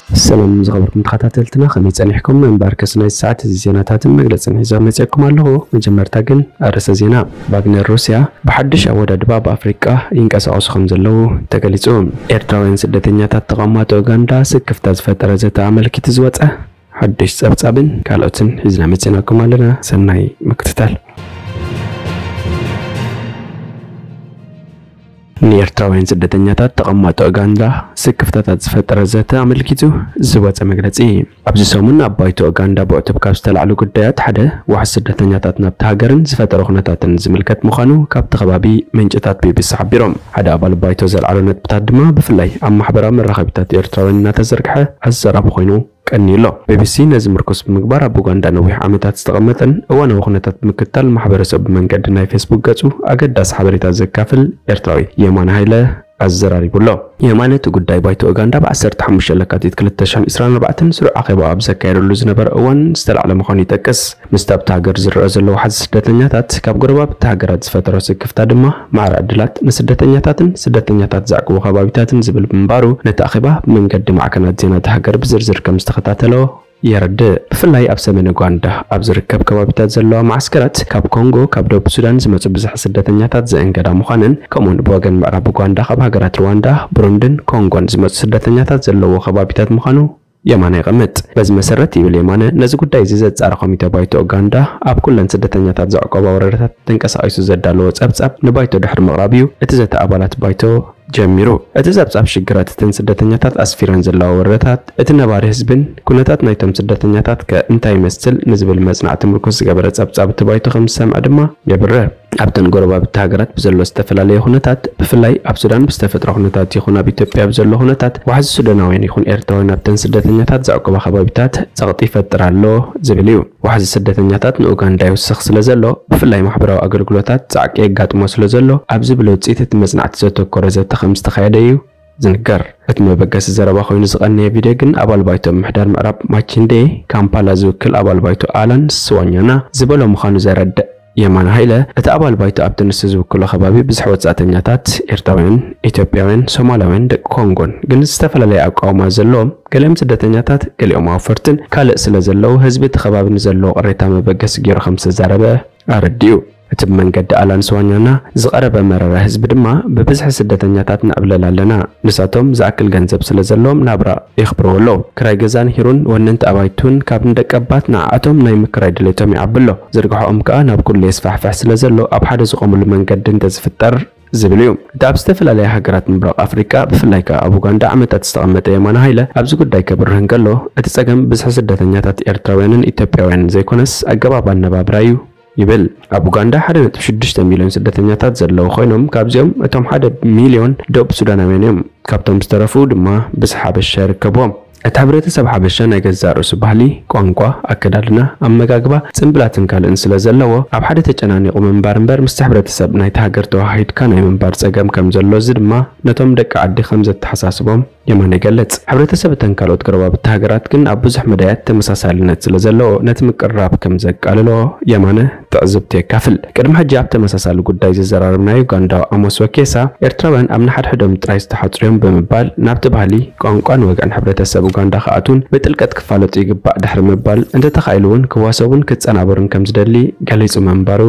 ሰላም ዝኸበርኩም ተኸታተልትና፣ ከመይ ጸኒሕኩም? እምበኣርከስ ናይ ሰዓት እዚ ዜናታትን መግለጽን ሒዘ መጺኣኩም ኣለኹ። መጀመርታ ግን ኣርእስተ ዜና። ቫግነር ሩስያ ብሓድሽ ኣወዳድባ ኣብ ኣፍሪቃ ይንቀሳቐሱ ከም ዘለዉ ተገሊጹ። ኤርትራውያን ስደተኛታት ተቐማጦ ኡጋንዳ ስክፍታ ዝፈጠረ ዘተ ኣመልኪቱ ዝወጸ ሓድሽ ጸብጻብን ካልኦትን ሒዝና መጺናኩም ኣለና። ሰናይ ምክትታል። ንኤርትራውያን ስደተኛታት ተቐማጦ ኡጋንዳ ስክፍታታት ዝፈጠረ ዘተ ኣመልኪቱ ዝወጸ መግለጺ። ኣብዚ ሰሙን ኣብ ባይቶ ኡጋንዳ ብዕቱብ ካብ ዝተላዕሉ ጉዳያት ሓደ ዋሕስ ስደተኛታት ናብቲ ሃገርን ዝፈጠሮ ኩነታትን ዝምልከት ምዃኑ ካብቲ ከባቢ ምንጭታት ቢቢሲ ሓቢሮም። ሓደ ኣባል ባይቶ ዘልዓሎ ነጥብታት ድማ ብፍላይ ኣብ ማሕበራዊ መራኸቢታት ኤርትራውያን እናተዘርግሐ ኣዘራቢ ኮይኑ ቀንዩ ኣሎ። ቢቢሲ ነዚ ምርኩስ ብምግባር ኣብ ኡጋንዳ ነዊሕ ዓመታት ዝተቐመጠን እዋናዊ ኩነታት ብምክትታል ማሕበረሰቡ ብመንገዲ ናይ ፌስቡክ ገጹ ኣገዳሲ ሓበሬታ ዘካፍል ኤርትራዊ የማነ ሃይለ ኣዘራሪቡ ኣሎ። የማነ እቲ ጉዳይ ባይቶ ኡጋንዳ ብ ዓሰርተ ሓሙሽተ ለካቲት ክልተ ሽሕን ዕስራን ኣርባዕተን ስሩዕ ኣኼባ ኣብ ዘካየደሉ ዝነበረ እዋን ዝተላዕለ ምዃኑ ይጠቅስ። ምስቲ ኣብቲ ሃገር ዝረአ ዘሎ ዋሕዚ ስደተኛታት ካብ ጎረባብቲ ሃገራት ዝፈጠሮ ስክፍታ ድማ ማዕረ ዕድላት ንስደተኛታትን ስደተኛታት ዘዕቅቡ ከባቢታትን ዝብል ምንባሩ ነቲ ኣኼባ ብመንገዲ ማዕከናት ዜና እቲ ሃገር ብዝርዝር ከም ዝተኸታተሎ የረድእ። ብፍላይ ኣብ ሰሜን ኡጋንዳ ኣብ ዝርከብ ከባቢታት ዘለዋ መዓስከራት ካብ ኮንጎ፣ ካብ ደቡብ ሱዳን ዝመጹ ብዝሒ ስደተኛታት ዘእንገዳ ምዃነን፣ ከምኡውን ብወገን ምዕራብ ኡጋንዳ ካብ ሃገራት ሩዋንዳ፣ ብሩንድን ኮንጎን ዝመጹ ስደተኛታት ዘለዎ ከባቢታት ምዃኑ የማነ የቐምጥ። በዚ መሰረት ይብል የማነ፣ ነዚ ጉዳይ እዚ ዘጻረ ኮሚተ ባይቶ ኡጋንዳ ኣብ ኩለን ስደተኛታት ዘዕቆባ ወረዳታት ተንቀሳቒሱ ዘዳለዎ ጸብጻብ ንባይቶ ድሕሪ ምቕራብ እዩ እቲ ዘተ ኣባላት ባይቶ ጀሚሩ። እቲ ጸብጻብ ሽግራት እተን ስደተኛታት ኣስፊረን ዘለዋ ወረዳታት፣ እቲ ነባሪ ህዝብን ኩነታት ናይቶም ስደተኛታት ከ እንታይ ይመስል ንዝብል መጽናዕቲ ምርኩስ ዝገበረ ጸብጻብ እቲ ባይቶ ከም ዝሰምዐ ድማ የብርህ። ኣብተን ጎረባብቲ ሃገራት ብዘሎ ዝተፈላለየ ኩነታት፣ ብፍላይ ኣብ ሱዳን ብዝተፈጥረ ኩነታት ይኹን ኣብ ኢትዮጵያ ብዘሎ ኩነታት፣ ዋሕዚ ሱዳናውያን ይኹን ኤርትራውያን ኣብተን ስደተኛታት ዘዕቆባ ከባቢታት ጸቕጢ ይፈጥር ኣሎ ዝብል እዩ። ዋሕዚ ስደተኛታት ንኡጋንዳ ይውስኽ ስለ ዘሎ፣ ብፍላይ ማሕበራዊ ኣገልግሎታት ጻዕቂ የጋጥሞ ስለ ዘሎ፣ ኣብ ዝብል ውጽኢት እቲ መጽናዕቲ ዘተኮረ ዘተ ከም ዝተኻየደ እዩ ዝንገር። እቲ መበገሲ ዘረባ ኮይኑ ዝቐነየ ቪድዮ ግን ኣባል ባይቶ ምምሕዳር ምዕራብ ማቺንዴ ካምፓላ ዝውክል ኣባል ባይቶ ኣላን ስዋኛና ዝበሎ ምዃኑ ዘረድእ የማነ ሃይለ፣ እቲ ኣባል ባይቶ ኣብቲ ንሱ ዝውክሎ ከባቢ ብዝሒ ወጻእተኛታት ኤርትራውያን፣ ኢትዮጵያውያን፣ ሶማላውያን፣ ደቂ ኮንጎን ግን ዝተፈላለየ ኣቃውማ ዘለዎም፣ ገሊኦም ስደተኛታት፣ ገሊኦም ኣውፈርትን ካልእ ስለ ዘለዉ ህዝቢ እቲ ከባቢ ንዘለዎ ቅሬታ መበገሲ ገይሩ ከም ዝተዛረበ ኣረዲኡ። እቲ ብመንገዲ ኣላን ስዋኛና ዝቐረበ መረራ ህዝቢ ድማ ብብዝሒ ስደተኛታት ንዕብለል ኣለና። ንሳቶም ዝኣክል ገንዘብ ስለ ዘለዎም ናብራ የኽብርዎ ኣለዉ። ክራይ ገዛ ንሂሩን ወነንቲ ኣባይቲ እውን ካብ ንደቀባት ንዓኣቶም ናይ ምክራይ ድሌቶም ይዓቢ ኣሎ። ዝርግሐኦም ከኣ ናብ ኩሉ የስፋሕፍሕ ስለ ዘሎ ኣብ ሓደ ዝቖምሉ መንገዲ እንተዝፍጠር ዝብል እዩ። እቲ ኣብ ዝተፈላለያ ሃገራት ምብራቕ ኣፍሪቃ ብፍላይ ከኣ ኣብ ኡጋንዳ ዓመታት ዝተቐመጠ የማነ ሃይለ ኣብዚ ጉዳይ ከብርህ እንከሎ እቲ ጸገም ብዝሒ ስደተኛታት ኤርትራውያንን ኢትዮጵያውያንን ዘይኮነስ ኣገባብ ኣነባብራ እዩ ይብል። ኣብ ኡጋንዳ ሓደ ነጥቢ ሽዱሽተ ሚልዮን ስደተኛታት ዘለዉ ኮይኖም ካብዚኦም እቶም ሓደ ሚልዮን ደቡብ ሱዳናውያን እዮም። ካብቶም ዝተረፉ ድማ ብዝሒ ሓበሻ ይርከብዎም። እቲ ሕብረተሰብ ሓበሻ ናይ ገዛእ ርእሱ ባህሊ፣ ቋንቋ፣ ኣከዳድና፣ ኣመጋግባ፣ ጽምብላትን ካልእን ስለ ዘለዎ ኣብ ሓደ ተጨናኒቑ ምንባር እምበር ምስቲ ሕብረተሰብ ናይቲ ሃገር ተወሃሂድካ ናይ ምንባር ጸገም ከም ዘሎ እዚ ድማ ነቶም ደቂ ዓዲ ከም ዘተሓሳስቦም የማነ ይገልጽ። ሕብረተሰብ እተን ካልኦት ጎረባብቲ ሃገራት ግን ኣብ ብዙሕ መዳያት ተመሳሳልነት ስለ ዘለዎ ነቲ ምቅርራብ ከም ዘቃልሎ የማነ ትዕዝብቱ የካፍል። ቅድሚ ሕጂ ኣብ ተመሳሳሊ ጉዳይ ዝዘራረብናዮ ኡጋንዳዊ ኣሞስ ወኬሳ፣ ኤርትራውያን ኣብ ንሓድሕዶም ጥራይ ዝተሓጽሩ እዮም ብምባል፣ ናብቲ ባህሊ፣ ቋንቋን ወግዕን ሕብረተሰብ ኡጋንዳ ክኣትዉን ብጥልቀት ክፋለጡ ይግባእ ድሕሪ ምባል፣ እንተተኻኢሉ እውን ክዋሰቡን ክጸናበሩን ከም ዝደሊ ገሊጹ ምንባሩ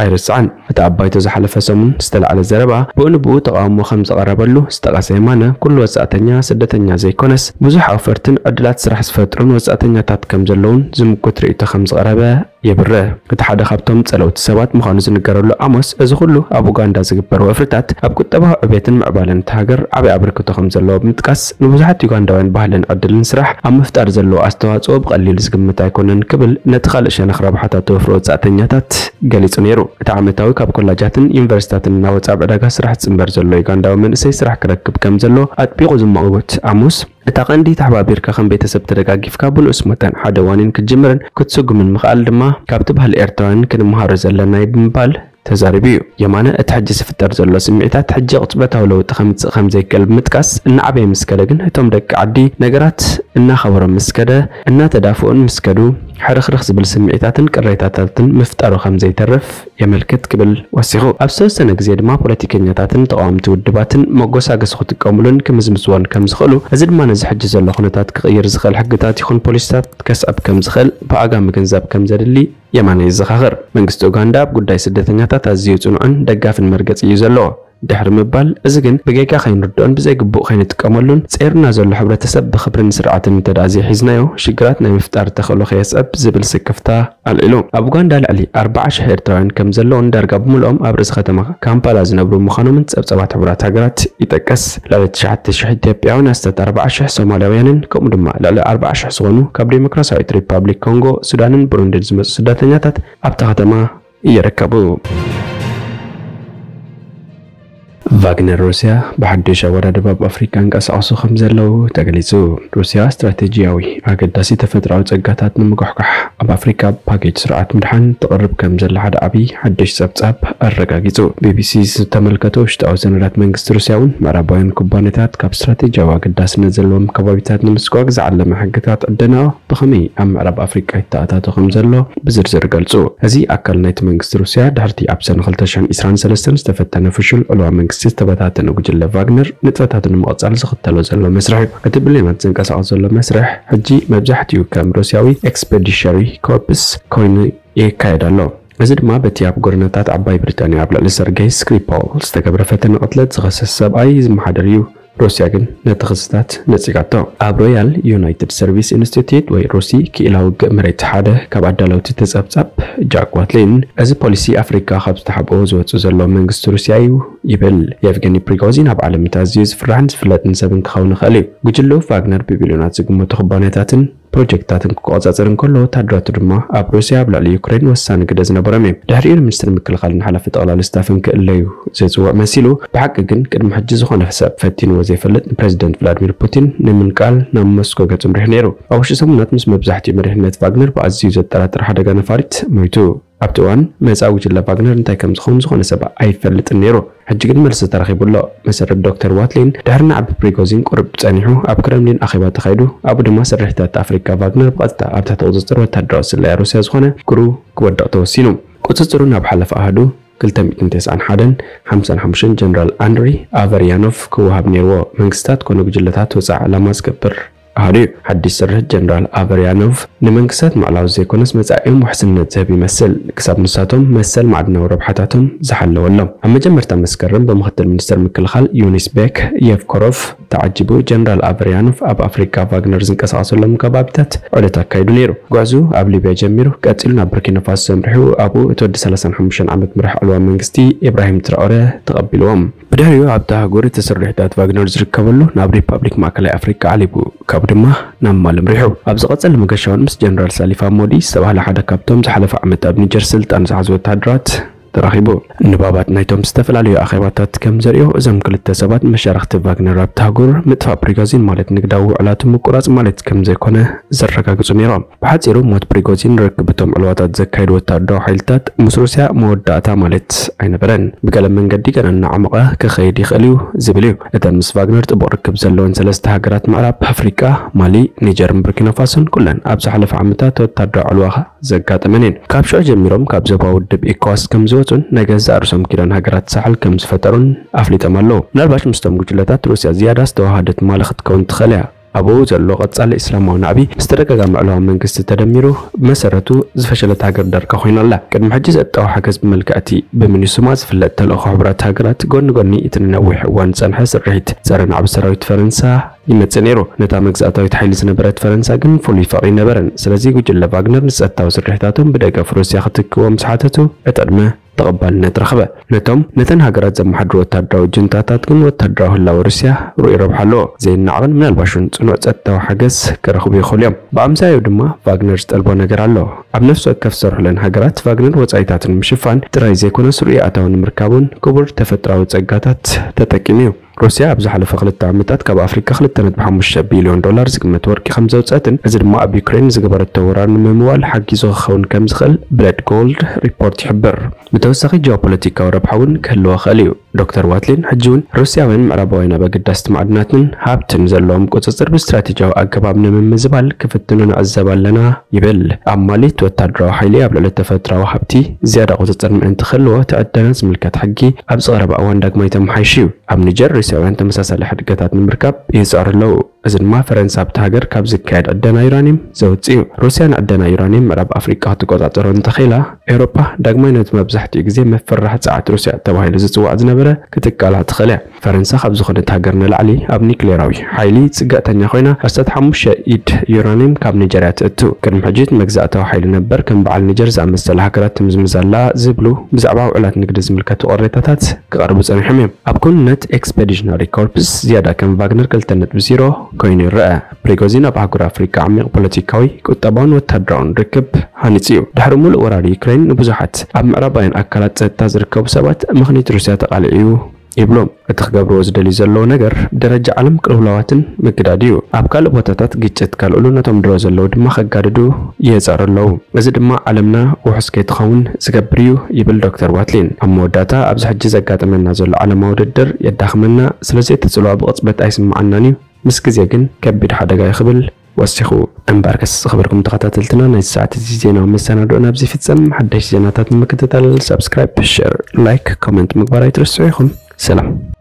ኣይርስዓን። እቲ ኣብ ባይቶ ዝሓለፈ ሰሙን ዝተላዕለ ዘረባ ብኡ ንብኡ ተቓውሞ ከም ዝቐረበሉ ዝጠቐሰ የማነ፣ ኩሉ ወጻእተኛ ስደተኛ ዘይኮነስ፣ ብዙሕ ኣውፈርትን ዕድላት ስራሕ ዝፈጥሩን ወጻእተኛታት ከም ዘለዉን ዝምጉት ርእይቶ ከም ዝቐረበ የብርህ። እቲ ሓደ ካብቶም ጸለውቲ ሰባት ምዃኑ ዝንገረሉ ኣሞስ፣ እዚ ኩሉ ኣብ ኡጋንዳ ዝግበር ወፍርታት ኣብ ቁጠባዊ ዕቤትን ምዕባለን እታ ሃገር ዓቢ ኣበርክቶ ከም ዘለዎ ብምጥቃስ፣ ንብዙሓት ዩጋንዳውያን ባህልን ዕድልን ስራሕ ኣብ ምፍጣር ዘለዎ ኣስተዋጽኦ ብቐሊል ዝግመት ኣይኮነን ክብል፣ ነቲ ካልእ ሸነኽ ረብሓታት ወፍሪ ወጻእተኛታት ገሊጹ ነይሩ። እቲ ዓመታዊ ካብ ኮላጃትን ዩኒቨርሲታትን እናወጽኣ ኣብ ዕዳጋ ስራሕ ዝጽንበር ዘሎ ዩጋንዳዊ መንእሰይ ስራሕ ክረክብ ከም ዘለዎ ኣጥቢቑ ዝመቕጉት ኣሞስ፣ እታ ቀንዲ ተሓባቢርካ ከም ቤተሰብ ተደጋጊፍካ ብንኡስ መጠን ሓደ ዋኒን ክትጅምርን ክትስጉምን ምኽኣል ድማ ካብቲ ባህሊ ኤርትራውያን ክንመሃሮ ዘለና እዩ ብምባል ተዛሪቡ እዩ። የማነ እቲ ሕጂ ዝፍጠር ዘሎ ስምዒታት ሕጂ ቅጽበታዊ ለውጢ ከምጽእ ከም ዘይክእል ብምጥቃስ፣ እናዓበየ ምስ ከደ ግን እቶም ደቂ ዓዲ ነገራት እናኸበሮም ምስ ከደ፣ እናተዳፍኡን ምስ ከዱ፣ ሕርኽርኽ ዝብል ስምዒታትን ቅሬታታትን ምፍጣሩ ከም ዘይተርፍ የመልክት ክብል ወሲኹ። ኣብ ዝተወሰነ ግዜ ድማ ፖለቲከኛታትን ተቓወምቲ ውድባትን መጎሳገሲ ክጥቀሙሉን ክምዝምዝዎን ከም ዝኽእሉ፣ እዚ ድማ ነዚ ሕጂ ዘሎ ኩነታት ክቕይር ዝኽእል ሕግታት ይኹን ፖሊሲታት ከስዕብ ከም ዝኽእል ብኣጋ ምግንዛብ ከም ዘድሊ የማነ ይዘኻኸር። መንግስቲ ኡጋንዳ ኣብ ጉዳይ ስደተኛታት ኣዝዩ ጽኑዕን ደጋፍን መርገጺ እዩ ዘለዎ ድሕሪ ምባል፣ እዚ ግን ብጌጋ ከይንርድኦን ብዘይግቡእ ከይንጥቀመሉን፣ ጸይሩና ዘሎ ሕብረተሰብ ብኽብርን ስርዓትን እንተደኣ ዘይሒዝናዮ፣ ሽግራት ናይ ምፍጣር ተኽእሎ ከየስዕብ ዝብል ስክፍታ ኣልዒሉ። ኣብ ኡጋንዳ ልዕሊ ኣርባዓ ሽሕ ኤርትራውያን ከም ዘለውን ዳርጋ ብምልኦም ኣብ ርእሲ ከተማ ካምፓላ ዝነብሩ ምዃኖምን ጸብጻባት ሕቡራት ሃገራት ይጠቅስ። ልዕሊ ትሽዓተ ሽሕ ኢትዮጵያውያን፣ ኣስታት ኣርባዓ ሽሕ ሶማልያውያንን ከምኡ ድማ ልዕሊ ኣርባዓ ሽሕ ዝኾኑ ካብ ዴሞክራሲያዊት ሪፓብሊክ ኮንጎ፣ ሱዳንን ብሩንድን ዝመጹ ስደተኛታት ኣብታ ከተማ ይርከቡ። ቫግነር ሩስያ ብሓድሽ ኣወዳድባ ኣብ ኣፍሪካ እንቀሳቐሱ ከም ዘለዉ ተገሊጹ። ሩስያ ስትራቴጂያዊ ኣገዳሲ ተፈጥሮኣዊ ጸጋታት ንምጉሕጓሕ ኣብ ኣፍሪካ ፓኬጅ ስርዓት ምድሓን ትቕርብ ከም ዘላ ሓደ ዓቢ ሓድሽ ጸብጻብ ኣረጋጊጹ። ቢቢሲ ዝተመልከቶ ውሽጣዊ ሰነዳት መንግስቲ ሩስያ እውን ምዕራባውያን ኩባንያታት ካብ ስትራቴጂያዊ ኣገዳስነት ዘለዎም ከባቢታት ንምስጓግ ዝዓለመ ሕግታት ዕደና ብኸመይ ኣብ ምዕራብ ኣፍሪቃ ይተኣታቶ ከም ዘሎ ብዝርዝር ገልጹ። እዚ ኣካል ናይቲ መንግስቲ ሩስያ ድሕርቲ ኣብ ሰነ ክልተ ሽሕን ዕስራን ሰለስተን ዝተፈተነ ፍሹል ዕልዋ መንግስቲ ዝተበታተነ ጉጅለ ቫግነር ንጥፈታቱ ንምቕጻል ዝኽተሎ ዘሎ መስርሕ እዩ። እቲ ብልዮናት ዝንቀሳቐስ ዘሎ መስርሕ ሕጂ መብዛሕትኡ ከም ሩስያዊ ኤክስፐዲሸሪ ኮርፕስ ኮይኑ ይካየድ ኣሎ። እዚ ድማ በቲ ኣብ ጎደናታት ዓባይ ብሪጣንያ ኣብ ልዕሊ ሰርጌይ ስክሪፓል ዝተገብረ ፈተነ ቅትለት ዝኸሰስ ሰብኣይ ዝመሓደር እዩ። ሩስያ ግን ነቲ ክስታት ነጺጋቶ። ኣብ ሮያል ዩናይትድ ሰርቪስ ኢንስቲትዩት ወይ ሩሲ ክኢላ ውግእ መሬት ሓደ ካብ ኣዳለውቲ እቲ ጸብጻብ ጃክ ዋትሊን፣ እዚ ፖሊሲ ኣፍሪካ ካብ ዝተሓብኦ ዝወጽእ ዘሎ መንግስቲ ሩስያ እዩ ይብል። የቭገኒ ፕሪጎዚን ኣብ ዓለም እቲ ኣዝዩ ዝፍራሕን ዝፍለጥን ሰብን ክኸውን ይኽእል እዩ። ጉጅለ ቫግነር ብቢልዮናት ዝግመቱ ኩባንያታትን ፕሮጀክትታትን ክቆጻጸር እንከሎ፣ ወታደራቱ ድማ ኣብ ሩስያ ኣብ ልዕሊ ዩክሬን ወሳኒ ግደ ዝነበሮም እዮም። ድሕሪኡ ንሚኒስትር ምክልኻልን ሓላፊ ጠቕላሊ ስታፍን ክእለዩ ዘጽውዕ መሲሉ፣ ብሓቂ ግን ቅድሚ ሕጂ ዝኾነ ሰብ ፈቲንዎ ዘይፈልጥ ንፕረዚደንት ቭላድሚር ፑቲን ንምንቃል ናብ ሞስኮ ገጹ ኣምሪሑ ነይሩ። ኣብ ውሽጢ ሰሙናት ምስ መብዛሕትኡ መሪሕነት ቫግነር ብኣዝዩ ዘጠራጥር ሓደጋ ነፋሪት ሞይቱ። ኣብቲ እዋን መጻኢ ጉጅለ ቫግነር እንታይ ከም ዝኸውን ዝኾነ ሰብ ኣይፈልጥን ነይሩ። ሕጂ ግን መልሲ ተረኺቡ ኣሎ። መሰረት ዶክተር ዋትሊን፣ ድሕሪ ንዓቢ ፕሪጎዚን ቁሩብ ጸኒሑ ኣብ ክረምሊን ኣኼባ ተኻይዱ፣ ኣብኡ ድማ ስርሒታት ኣፍሪካ ቫግነር ብቐጥታ ኣብ ትሕቲ ቁጽጽር ወታደራዊ ስለያ ሩስያ ዝኾነ ክሩ ክወድቕ ተወሲኑ። ቁጽጽሩ ናብ ሓለፋ ኣሃዱ ክልተ ሚእትን ተስዓን ሓደን ሓምሳን ሓሙሽተን ጀነራል ኣንድሪ ኣቨርያኖቭ ክወሃብ ነይርዎ። መንግስታት ኮነ ጉጅለታት ወጻኢ ዕላማ ዝገብር ኣሃዱ እዩ። ሓድሽ ስርሒት ጀነራል ኣቨርያኖቭ ንመንግስታት ምዕላዊ ዘይኮነስ መጻኢኦም ውሕስነት ዝህብ ይመስል፣ ክሳብ ንሳቶም መሰል ማዕድናዊ ረብሓታቶም ዝሓለወሎም። ኣብ መጀመርታ መስከረም ብምኽትል ሚኒስተር ምክልኻል ዩኒስ ቤክ የቭኮሮቭ ተዓጂቡ ጀነራል ኣቨርያኖቭ ኣብ ኣፍሪካ ቫግነር ዝንቀሳቐሰሎም ከባቢታት ዑደት ኣካይዱ ነይሩ። ጉዕዝኡ ኣብ ሊብያ ጀሚሩ፣ ቀጺሉ ናብ ቡርኪና ፋሶ ኣምሪሑ፣ ኣብኡ እቲ ወዲ ሰላሳን ሓሙሽተን ዓመት መራሕ ዕልዋ መንግስቲ ኢብራሂም ትራኦረ ተቐቢልዎም። ብድሕሪኡ ኣብታ ኣህጉር እቲ ስርሒታት ቫግነር ዝርከበሉ ናብ ሪፓብሊክ ማእከላይ ኣፍሪካ ዓሊቡ፣ ካብኡ ድማ ናብ ማሊ ኣምሪሑ። ኣብ ዝቐጸለ መገሻ እውን ምስ ጀነራል ሳሊፋ ሞዲ ዝተባህለ ሓደ ካብቶም ዝሓለፈ ዓመት ኣብ ኒጀር ስልጣን ዝሓዙ ወተሃደራት ተራኺቡ። ንባባት ናይቶም ዝተፈላለዩ ኣኼባታት ከም ዘርእዮ፣ እዞም ክልተ ሰባት መሻርኽቲ ቫግነር ኣብታ ኣህጉር ምጥፋእ ፕሪጎዚን ማለት ንግዳዊ ውዕላቱ ምቁራጽ ማለት ከም ዘይኮነ ዘረጋግጹ ነይሮም። ብሓጺሩ ሞት ፕሪጎዚን ርክብ እቶም ዕልዋታት ዘካየዱ ወተሃደራዊ ሓይልታት ምስ ሩስያ መወዳእታ ማለት ኣይነበረን። ብገለ መንገዲ ገና እናዓመቐ ክኸይድ ይኽእል እዩ ዝብል እዩ። እተን ምስ ቫግነር ጥቡቕ ርክብ ዘለወን ሰለስተ ሃገራት ምዕራብ ኣፍሪቃ፣ ማሊ፣ ኒጀርን ቡርኪና ፋሶን፣ ኩለን ኣብ ዝሓለፈ ዓመታት ወተሃደራዊ ዕልዋ ዘጋጠመን እየን። ካብ ሽዑ ጀሚሮም ካብ ዞባ ውድብ ኢኮዋስ ከም ዝወጹን ናይ ገዛእ ርእሶም ኪዳን ሃገራት ሳሕል ከም ዝፈጠሩን ኣፍሊጦም ኣለዉ። ምናልባሽ ምስቶም ጉጅለታት ሩስያ ዝያዳ ዝተዋሃደት ማሊ ክትከውን ትኽእል እያ። ኣብኡ ዘሎ ቀጻሊ እስላማዊ ናዕቢ ምስ ተደጋጋሚ ዕልዋ መንግስቲ ተደሚሩ ብመሰረቱ ዝፈሸለት ሃገር ዳርጋ ኮይና ኣላ። ቅድሚ ሕጂ ዘእታዊ ሓገዝ ብመልክዕ እቲ ብሚኒሱማ ዝፍለጥ ተልእኾ ሕቡራት ሃገራት ጎኒ ጎኒ እቲ ንነዊሕ እዋን ዝጸንሐ ስርሒት ጸረ ናዕቢ ሰራዊት ፈረንሳ ይመጽእ ነይሩ። ነታ መግዛእታዊት ሓይሊ ዝነበረት ፈረንሳ ግን ፍሉይ ፍቕሪ ኣይነበረን። ስለዚ ጉጅለ ቫግነር ንጸጥታዊ ስርሒታቶም ብደገፍ ሩስያ ክትክዎ ምስ ሓተቱ ዕጥቕድመ ተቐባልነት ረኸበ። ነቶም ነተን ሃገራት ዘመሓድሩ ወታደራዊ ጁንታታት ግን ወታደራዊ ህላወ ሩስያ ርኡይ ረብሓ ኣለዎ። ዘይናዕቕን ምናልባሽ እውን ጽኑዕ ጸጥታዊ ሓገዝ ክረኽቡ ይኽእሉ እዮም። ብኣምሳያኡ ድማ ቫግነር ዝጠልቦ ነገር ኣሎ። ኣብ ነፍሲ ወከፍ ዝሰርሑለን ሃገራት ቫግነር ወጻኢታት ንምሽፋን ጥራይ ዘይኮነስ ርኡይ ኣታዊ ንምርካብ እውን ክቡር ተፈጥሮኣዊ ጸጋታት ተጠቂሙ እዩ። ሩስያ ኣብ ዝሓለፈ ክልተ ዓመታት ካብ ኣፍሪካ ክልተ ነጥቢ ሓሙሽተ ቢልዮን ዶላር ዝግመት ወርቂ ከም ዘውፅአትን፣ እዚ ድማ ኣብ ዩክሬን ዝገበረቶ ወራር ንምምዋል ሓጊዙ ክኸውን ከም ዝኽእል ብለድ ጎልድ ሪፖርት ይሕብር። ብተወሳኺ ጂኦፖለቲካዊ ረብሓ እውን ክህልዎ ይኽእል እዩ። ዶክተር ዋትሊን ሕጂ እውን ሩስያውያን ምዕራባውያን ኣብ ኣገዳስቲ ማዕድናትን ሃብትን ዘለዎም ቁፅፅር ብስትራቴጂያዊ ኣገባብ ንምምዝባል ክፍትኑ ንዕዘብ ኣለና ይብል። ኣብ ማሊት ወታደራዊ ሓይሊ ኣብ ልዕሊ ተፈጥሮኣዊ ሃብቲ ዝያዳ ቁፅፅር ምእንቲ ክህልዎ እቲ ዕደና ዝምልከት ሕጊ ኣብ ዝቐረበ እዋን ዳግማይ ተመሓይሹ እዩ። ኣብ ኒጀር ሩስያውያን ተመሳሳሊ ሕድገታት ንምርካብ ይፅዕሩ ኣለዉ። እዚ ድማ ፈረንሳ ኣብቲ ሃገር ካብ ዝካየድ ዕደና ዩራኒየም ዘውፅእ እዩ። ሩስያ ንዕደና ዩራኒየም ምዕራብ ኣፍሪቃ ክትቆፃፀሮ እንተኽኢላ፣ ኤውሮጳ ዳግማይ ነቲ መብዛሕትኡ ግዜ መፍርሒ ጸዓት ሩስያ ተባሂሉ ዝጽዋዕ ዝነበረ ክትቃላዕ ትኽእል እያ። ፈረንሳ ካብ ዝኾነት ሃገር ንላዕሊ ኣብ ኒክሌራዊ ሓይሊ ጽግዕተኛ ኮይና፣ ዓሰርተ ሓሙሽተ ኢድ ዩራኒየም ካብ ኒጀር እያ ትእቱ። ቅድሚ ሕጂ እቲ መግዛእታዊ ሓይሊ ነበር ከም በዓል ኒጀር ዝኣመሰላ ሃገራት ትምዝምዝ ኣላ ዝብሉ ብዛዕባ ውዕላት ንግዲ ዝምልከቱ ቅሬታታት ክቐርቡ ጸኒሖም እዮም። ኣብ ክውንነት ኤክስፐዲሽነሪ ኮርፕስ ዝያዳ ከም ቫግነር ክልተ ነጥቢ ዜሮ ኮይኑ ይረአ። ፕሪጎዚን ኣብ ኣህጉር ኣፍሪቃ ዓሚቕ ፖለቲካዊ፣ ቁጠባውን ወታደራውን ርክብ ሃኒጹ እዩ። ድሕሪ ሙሉእ ወራር ዩክሬን ንብዙሓት ኣብ ምዕራባውያን ኣካላት ጸጥታ ዝርከቡ ሰባት ምኽኒት ሩስያ ተቓሊዑ እዩ ይብሎም። እቲ ክገብርዎ ዝደልዩ ዘለዉ ነገር ደረጃ ዓለም ቅልውላዋትን ምግዳድ እዩ። ኣብ ካልእ ቦታታት ግጭት ከልዕሉ፣ ነቶም ድሮ ዘለዉ ድማ ከጋድዱ ይጽዕሩ ኣለዉ። እዚ ድማ ዓለምና ውሑስ ከይትኸውን ዝገብር እዩ ይብል ዶክተር ዋትሊን። ኣብ መወዳእታ ኣብዚ ሕጂ ዘጋጠመና ዘሎ ዓለማዊ ውድድር የዳኽመና፣ ስለዚ እቲ ጽልዋ ብቕጽበት ኣይስምዓናን እዩ፣ ምስ ግዜ ግን ከቢድ ሓደጋ እዩ ክብል ወሲኹ። እምበኣርከስ ዝኸበርኩም ተኸታተልትና፣ ናይ ሰዓት እዚ ዜናዊ መሰናድኦ ናብዚ ይፍጸም። ሓደሽ ዜናታት ንምክትታል ሳብስክራይብ፣ ሸር፣ ላይክ፣ ኮመንት ምግባር ኣይትረስዑ ኢኹም። ሰላም።